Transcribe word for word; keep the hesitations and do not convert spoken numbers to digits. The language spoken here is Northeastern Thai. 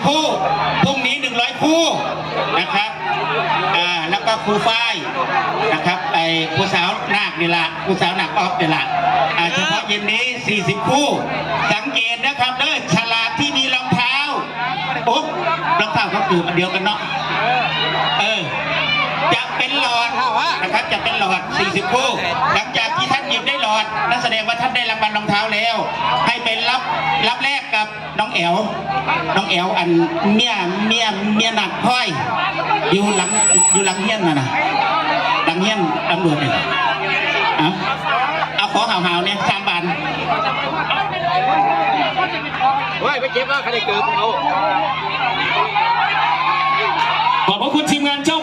คู่ พรุ่งนี้ หนึ่งร้อย คู่นะครับ อ่า แล้วก็ครูฝ้ายนะครับ ไอ้ผู้สาวนาคนี่ละ ผู้สาวนาคออฟนี่ละ อ่า เฉพาะเย็นนี้ สี่สิบ คู่ สังเกตนะครับเด้อ ฉลากที่มีรองเท้า โอ๊ะ รองเท้าเขาเกือบอันเดียวกันเนาะ เออ จะเป็นหลอดนะครับ จะเป็นหลอด สี่สิบ คู่ หลังจากที่ท่านหยิบได้หลอด นั่นแสดงว่าท่านได้รางวัลรองเท้าแล้ว ให้ไปรับ รับแลกกับน้องแอล น้องแอล อันเมีย เมีย เมียนาคพลอย อยู่หลัง อยู่หลังเฮียนน่ะนะ หลังเฮียนตำรวจนี่ เอา เอาขอหาวๆเนี่ย สามบาท เฮ้ย ไปเก็บมาใครได้เกิดเอา ขอบพระคุณทีมงานเจ้า